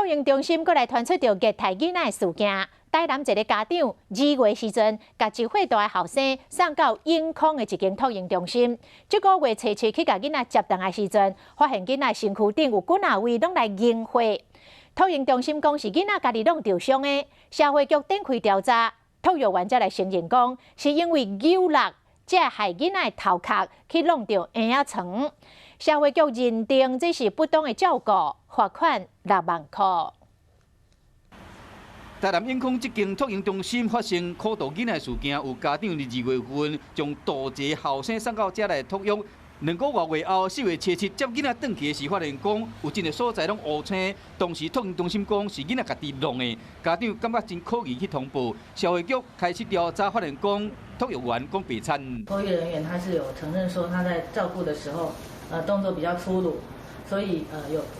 嬰中心閣來傳出著虐待囡仔的事件。台南一个家長2月時陣，共1歲大的後生送到永康的一間托嬰中心。這个月初七去共囡仔接轉來時陣，發現囡仔身軀頂有幾若位攏來凝血。托嬰中心講是囡仔家己弄著傷的，社會局展開調查，托育員才來承認講是因為扭力，才害囡仔的頭殼去弄著嬰仔床。社會局認定這是不當的照顧，罰款6萬箍。台南永康這間托嬰中心發生苦毒囡仔事件，有家長佇2月份將大一後生送到遮來托育，2個外月後，4月初七接囡仔轉去的時，發現講有真濟所在攏烏青。當時托嬰中心講是囡仔家己弄的，家長感覺真可疑去通報，社會局開始調查，發現講托育員講白田。托育人員他是有承認說他在照顧的時候，動作比較粗魯，所以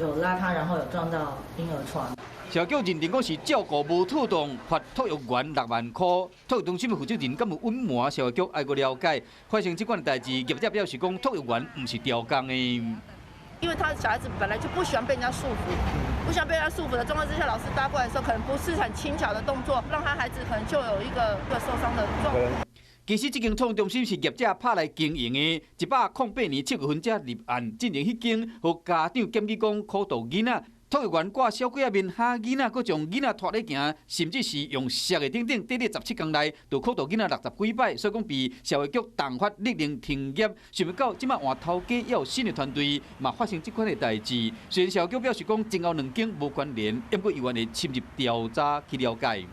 有拉他，然後有撞到嬰兒床。社會局認定講是照顧無妥當，罰托育員6萬箍。托育中心的負責人敢有隱瞞？社會局愛閣了解。發生這款代誌，業者表示講托育員毋是刁工的。因為他小孩子本來就不喜歡被人家束縛，不喜歡被人家束縛的狀況之下，老師搭過來的時候，可能不是很輕巧的動作，讓他孩子可能就有一個受傷的狀況。其實這間托育中心是業者拍來經營的，108年7月份才立案，進前彼間予家長檢舉講苦毒囡仔。托育員掛小鬼仔面嚇囡仔，閣將囡仔拖咧行，甚至是用摔的等等，短短17工內就苦毒囡仔60幾擺，所以講被社會局重罰勒令停業。想欲到這擺換頭家，也有新的團隊，嘛發生這款的代誌。雖然社會局表示講前後兩間無關聯，不過猶原會深入調查去了解。